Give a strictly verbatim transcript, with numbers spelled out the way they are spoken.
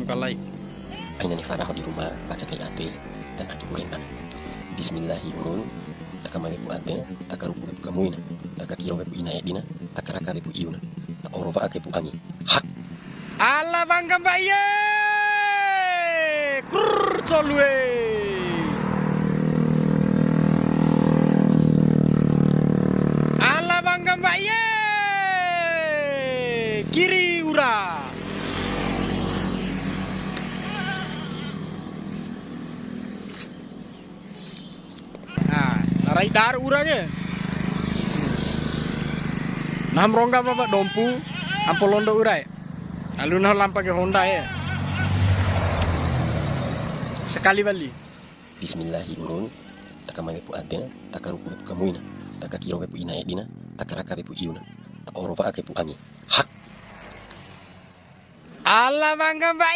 Kalai. Aina nefa raho di Ruma, baca kai ade, dan ake kurena. Bismillahi urun, taka mai wepu ade, taka ruku wepu kamuina, taka kiro wepu ina edina, taka raka wepu iuna, ta oro wa'a kai pu angi. Hak. Ala bangga mba'i e! Krrr, colue! Ala bangga mba'i e! Kiri ura! Nah, rai dar ura ke. Nah, merongga apa, Pak? Dompu, ampo londo ura e. Aluna lampa ke Honda e. Sekali wali. Bismillahi urun, taka mai wepu adena, taka ruku wepu kamuina, taka kiro wepu ina edina, taka raka wepu iuna, ta oro wa'a kai pu angi. Hak. Ala bangga mba'i.